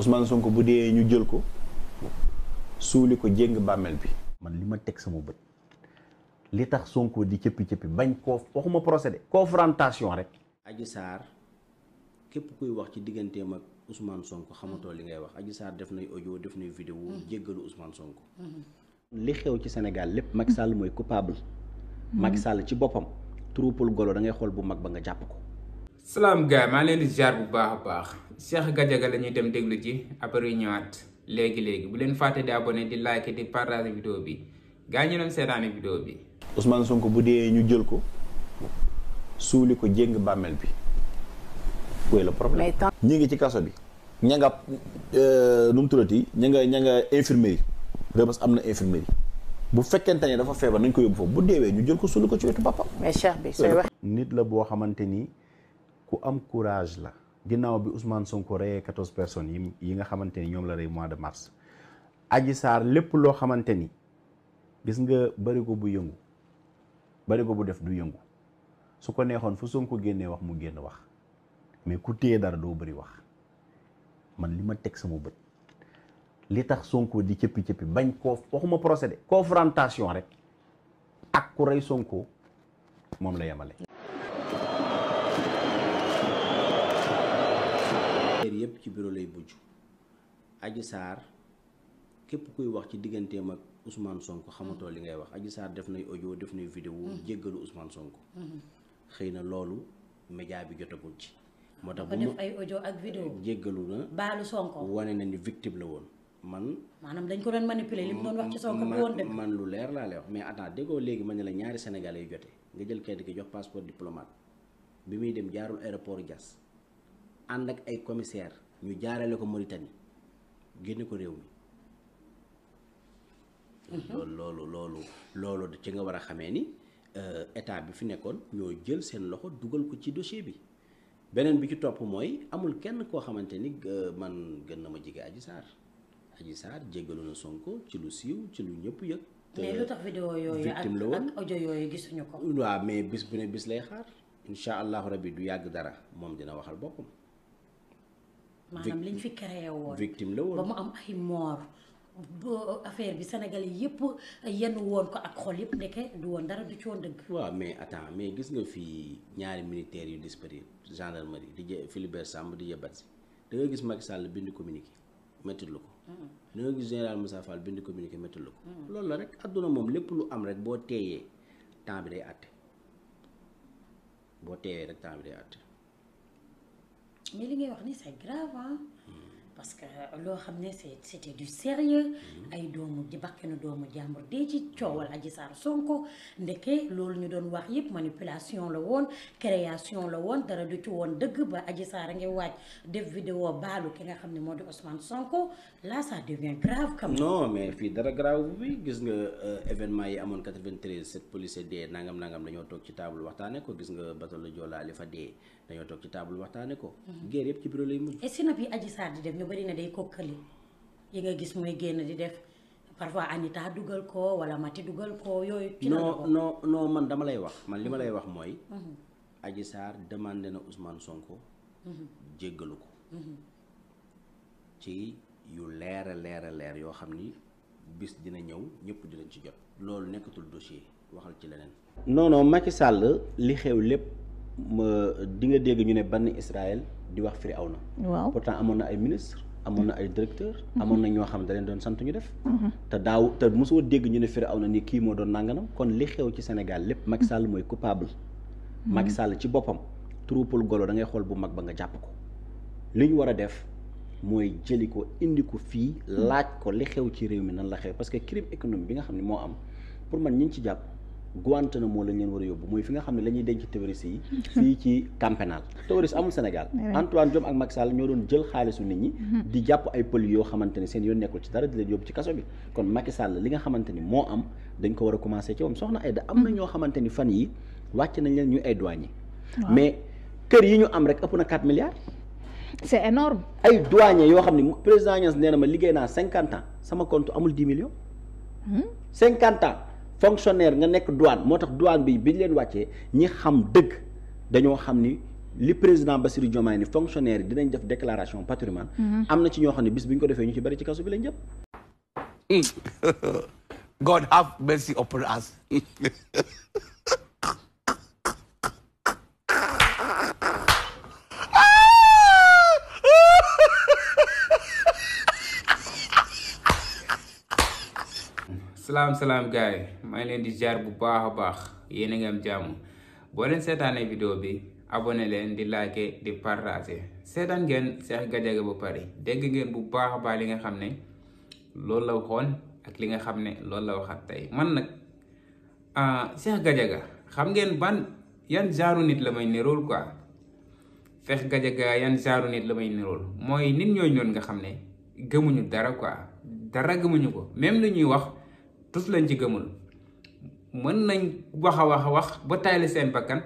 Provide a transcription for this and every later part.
Ousmane Sonko bu dee ñu jël ko suuli ko jéng bàmmeel bi. man li ma teg sama bët li tax Sonko di cëppi bañ koo waxuma procédé confrontation rek. Adji Sarr képp kuy wax ci digganteem ak Ousmane Sonko xamatoo li ngay wax. Adji Sarr def nay audio def nay vidéo jéggalu Ousmane Sonko. li xew ci Sénégal lépp Macky Sall mooy coupable. Macky Sall ci boppam troupeau golo da ngay xool bu mag ba nga jàpp ko. salaam gars maa leen di ziar bu baax a baax Cheikh Gadiaga la ñuy dem déglu ci après ñëwaat léegi bu leen fàtte di abonné di like di partager vidéo bi gaa ñu doon seetaani vidéo bi. Ousmane Sonko bu dee ñu jël ko suuli ko jéng bàmmeel bi wooy la problème. ñi ngi ci kaso bi ña nga nu mu tuddati ña nga infirmerie Rebeuss am na infirmerie bu fekkente ne dafa feebar nañ ko yóbbu foofu bu deewee ñu jël ko suuli ko ci wetu papa. mais Cheikh bi sooy wax. nit la boo xamante ni ku am courage la. ginnaaw bi Ousmane Sonko reyee 14 personnes yi nga xamante ni ñoom la rey mois de mars. Adji Sarr lépp loo xamante ni gis nga barigo bu yëngu barigo bu def du yëngu su ko neexoon fu Sonko génnee wax mu génn wax mais ku téye dara doo bëri wax man li ma teg sama bët li tax Sonko di cëppi bañ koo waxuma procédé confrontation rek ak ku rey Sonko moom la yemale. yëpp ci bureau lay bujj. Adji Sarr képp kuy wax ci digganteem ak Ousmane Sonko xamatoo li ngay wax. Adji Sarr def nay audio def nay vidéo jéggalu Ousmane Sonko. xëy na loolu média bi jotagul ci. moo tax bu def ay audio ak vidéo jéggalu na baalu Sonko wane na ni victime la woon. maanaam dañ ko doon manipuler li mu doon wax ci Sonko bi woon dëgg. man lu leer laa lay wax mais attends déggoo léegi ma ne la ñaari sénégalais yu jote nga jël kenn ki jox passeport diplomate bi muy dem jaarul aéroport Diass ànd ak ay commissaire ñu jaarale ko Mauritanie génne ko réew mi. loolu ci nga war a xamee ni état bi fi nekkoon ñoo jël seen loxo dugal ko ci dossier bi. beneen bi ci topp mooy amul kenn koo xamante ni man gën na ma jege Adji Sarr jéggalu na Sonko ci lu siiw ci lu ñëpp yëg. mais lu tax vidéo yooyu ak audio yooyu gisuñu ko. waaw mais bis bu ne bis lay xaar incha allahu rabbi du yàgg dara moom dina waxal boppam. maanaam liñ fi créé woon victime la woon ba mu am ay mort affaire bi Sénégal yi yëpp yenn woon ko ak xol yëpp ndeke du woon dara du ci woon dëgg. waaw mais attends mais gis nga fii ñaari militaires yu disparu gendarmerie di Philibert Samb di Badji da nga gis Macky Sall bind communiqué métti lu ko. da nga gis général Moussa Fall bind communiqué métti lu ko. loolu la rek adduna moom lépp lu am rek boo teeyee temps bi day àtte boo teeyee rek temps bi day àtte. mais li ngay wax ni c'est grave hein? Parce que loo xam ne c'était du sérieux ay doomu di bakkanu doomu jàmbur dee ci coowal Adji Sarr Sonko ndeke loolu ñu doon wax yëpp manipulation la woon création la woon dara du ci woon dëgg ba Adji Sarr a ngi waaj def vidéo baalu ki nga xam ne moo di Ousmane Sonko là ça devient grave quand même. non mais fii dara grave bi gis nga événement yi amoon 93 7 policiers dee nangam dañoo toog ci table waxtaane ko gis nga bateau la Joola li fa dee dañoo toog ci table waxtaane ko. guerre yëpp ci bureau lay mujj. et sinap yi Adji Sarr di def ñu bari na day kokkali yi nga gis muy génn di def parfois Anita dugal ko wala Mati dugal ko yooyu. ci non man dama lay wax man li ma lay wax mooy. Adji Sarr demandé na Ousmane Sonko. jéggalu ko. ci yu leer yoo xam ni bis dina ñëw ñëpp dinañ ci jot. loolu nekkatul dossier waxal ci leneen. non Macky Sall li xew lépp di nga dégg ñu ne banni Israël di wax Firawna. waaw pourtant amoon na ay ministre amoon na ay directeur amoon na ñoo xam ne da leen doon sant ñu def. te mosoo dégg ñu ne Firawna ni kii moo doon nanganam kon li xew ci Sénégal lépp Macky Sall mooy coupable. Macky Sall ci boppam troupeau golo da ngay xool bu mag ba nga jàpp ko li ñu war a def mooy jëli ko indi ko fii laaj ko li xew ci réew mi nan la xew parce que crime économique bi nga xam ne moo am pour man ñi ñu ci jàpp Guantanamo lañ leen war a yóbbu mooy fi nga xam ne la ñuy denc terroriste yi fii ci camp pénal terroriste amul Sénégal. Antoine Diome ak Macky Sall ñoo doon jël xaalisu nit ñi di jàpp ay pël yoo xamante ne seen yoon nekkul ci dara di leen yóbbu ci kaso bi kon Macky Sall li nga xamante ni moo am dañ ko war a commencé ci moom soxna Aïda am na ñoo xamante ni fan yi wàcc nañ leen ñuy ay douanier mais kër yi ñu am rek ëpp na 4 milliards. c'est énorme. ay douanier yoo xam ne président Niass nee na ma liggéey naa 50 ans sama compte amul 10 millions. 50 ans fonctionnaire nga nekk douane moo tax douane bi ñu leen wàccee ñi xam dëgg dañoo xam ni li président Bassirou Diomaye ni fonctionnaire yi dinañ def déclaration patrimoine am na ci ñoo xam ne bis bu ñu ko defee ñu ci bari ci kaso bi lañ jëm. God have mercy upon us. salaam gars yi maa ngi leen di jaar bu baax a baax yéen a ngi am jàmm boo leen seetaanee vidéo bi abonné leen di liker di partager seetaan ngeen Cheikh Gadiaga ba pare dégg ngeen bu baax a baax li nga xam ne loolu la waxoon ak li nga xam ne loolu la waxaat tey man nag Cheikh Gadiaga xam ngeen yan genre nit la may nirool quoi Cheikh Gadiaga yan genre nit la may nirool mooy nit ñooñu noonu nga xam ne gëmuñu dara quoi dara gëmuñu ko même lu ñuy wax tous lañ ci gëmul mën nañ wax a wax ba tayle seen bakkan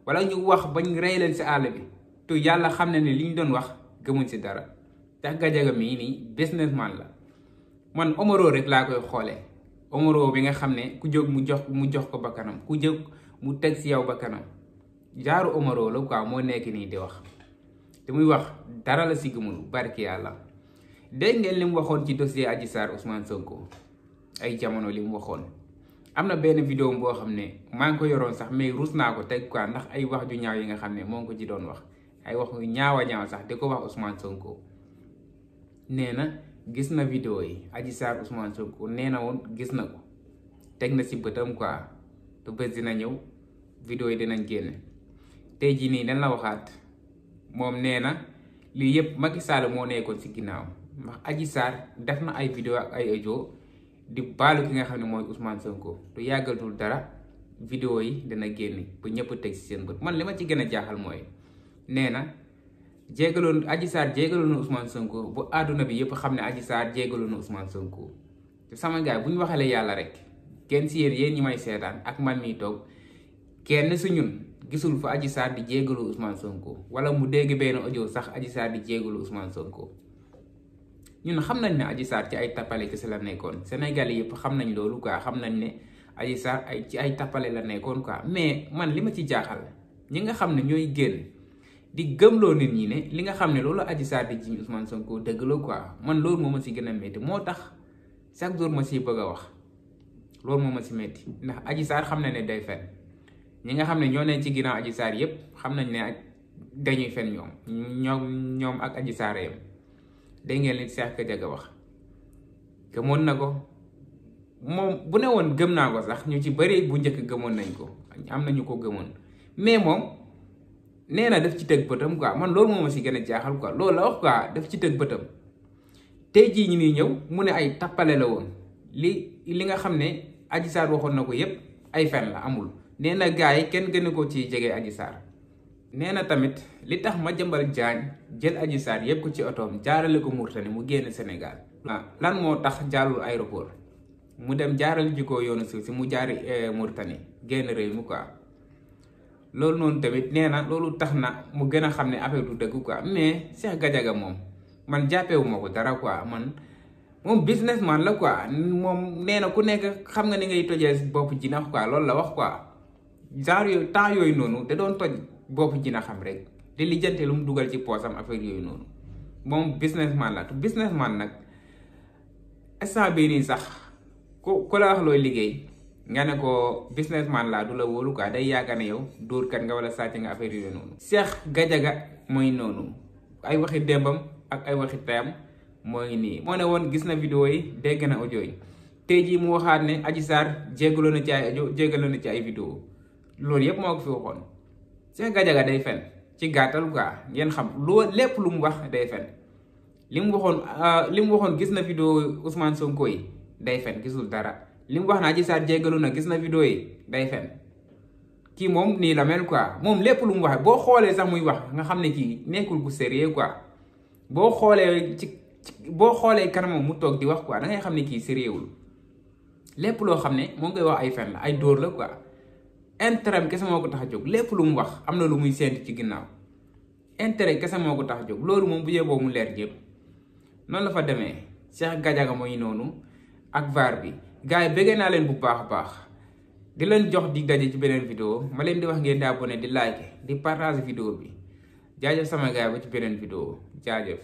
wala ñu wax bañ rey leen si àll bi te yàlla xam ne ne li ñu doon wax gëmuñ si dara Cheikh Gadiaga mii nii businessman la man Omaro rek laa koy xoolee Omaro bi nga xam ne ku jóg mu jox ko bakkanam ku jóg mu teg si yow bakkanam jaaru Omaro la quoi moo nekk nii di wax te muy wax dara la si gëmul barki yàlla dégg ngeen li mu waxoon ci dossier Adji Sarr Ousmane Sonko ay jamono li mu waxoon am na benn vidéo boo xam ne maa ngi ko yoroon sax mais ruus naa ko teg quoi ndax ay wax ju ñaaw yi nga xam ne moo ngi ko ci doon wax ay wax yu ñaaw sax di ko wax Ousmane Sonko nee na gis na vidéo yi Adji Sarr Ousmane Sonko nee na woon gis na ko teg na si bëtam quoi te bés dina ñëw vidéo yi dinañ génn tey jii nii dañ la waxaat moom nee na lii yëpp Macky Sall moo nekkoon si ginnaaw ndax Adji Sarr def na ay vidéo ak ay audio di baalu ki nga xam ne mooy Ousmane Sonko du yàggatul dara vidéo yi dina génn ba ñëpp teg si seen bët man li ma ci gën a jaaxal mooy nee na jéegaloon Adji Sarr jéegaloon na Ousmane Sonko bu àdduna bi yëpp xam ne Adji Sarr jéegaloon na Ousmane Sonko te sama gars bu ñu waxalee yàlla rek kenn si yéen ñi may seetaan ak man mii toog kenn su ñun gisul fa Adji Sarr di jéegalu Ousmane Sonko wala mu dégg benn audio sax Adji Sarr di jéegalu Ousmane Sonko ñun xam nañ ne Adji Sarr ci ay tappale kese la nekkoon Sénégal yëpp xam nañ loolu quoi xam nañ ne Adji Sarr ci ay tappale la nekkoon quoi mais man li ma ci jaaxal ñi nga xam ne ñooy génn di gëmloo nit ñi ne li nga xam ne loolu Adji Sarr di jiñ Ousmane Sonko dëgg la quoi man loolu moo ma si gën a métti moo tax chaque jour ma siy bëgg a wax loolu moo ma si métti ndax Adji Sarr xam na ne day fen ñi nga xam ne ñoo ne ci ginnaaw Adji Sarr yëpp xam nañ ne dañuy fen ñoom ak Adji Sarr yam dégg ngeen li Cheikh Gadiaga wax gëmoon na ko moom bu ne woon gëm naa ko sax ñu ci bëri bu njëkk gëmoon nañ ko am nañu ko gëmoon mais moom nee na daf ci tëg bëtam quoi man loolu moo ma si gën a jaaxal quoi loolu la wax quoi daf ci tëg bëtam tey jii ñu ngi ñëw mu ne ay tappale la woon li nga xam ne Adji Sarr waxoon na ko yépp ay fen la amul nee na gars yi kenn gënu ko ci jege Adji Sarr nee na tamit li tax Madiambal Diagne jël Adji Sarr yëpp ko ci otoom jaarale ko Mauritanie mu génn Sénégal lan moo tax jaarul aéroport mu dem jaaral ji ko yoonu suuf si mu jaari Mauritanie génn réew mi quoi loolu noonu tamit nee na loolu tax na mu gën a xam ne affaire du dëgg quoi mais Cheikh Gadiaga moom man jàppewu ma ko dara quoi moom businessman la quoi moom nee na ku nekk xam nga ni ngay tojee bopp jinax quoi loolu la wax quoi genre yooyu temps yooyu noonu da doon toj bopp jina xam rek di lijjante lu mu dugal ci poosam affaire yooyu noonu moom businessman la te businessman nag instant bii nii sax ku la wax looy liggéey nga ne ko businessman laa du la wóolu quoi day yaakaar ne yow dóorkat nga wala sàcc nga affaire yooyu noonu. Cheikh Gadiaga mooy noonu ay waxi démbam ak ay waxi tayam mooy nii moo ne woon gis na vidéo yi dégg na audio yi tey jii mu waxaat ne Adji Sarr jégaloo na ci ay audio jégaloo na ci ay vidéo loolu yëpp moo ko fi waxoon. Cheikh Gadiaga day fen ci gàttal quoi ngeen xam lépp lu mu wax day fen li mu waxoon gis na vidéo Ousmane Sonko yi day fen gisul dara li mu wax na Adji Sarr jégalu na gis na vidéo yi day fen kii moom nii la mel quoi moom lépp lu mu wax boo xoolee sax muy wax nga xam ne kii nekkul ku sérieux quoi boo xoolee kanamam mu toog di wax quoi da ngay xam ne kii sérieuxul lépp loo xam ne moo ngi koy wax ay fen la ay dóor la quoi intérêt kese moo ko tax a jóg lépp lu mu wax am na lu muy séntu ci ginnaaw intérêt kese moo ko tax a jóg loolu moom bu yeboo mu leer ñëpp noonu la fa demee Cheikh Gadiaga mooy noonu ak VAR bi gars yi bëggee naa leen bu baax a baax di leen jox di daje ci beneen vidéo ma leen di wax ngeen di abonné di like di partage vidéo bi jaajëf sama gaay ba ci beneen vidéo jaajëf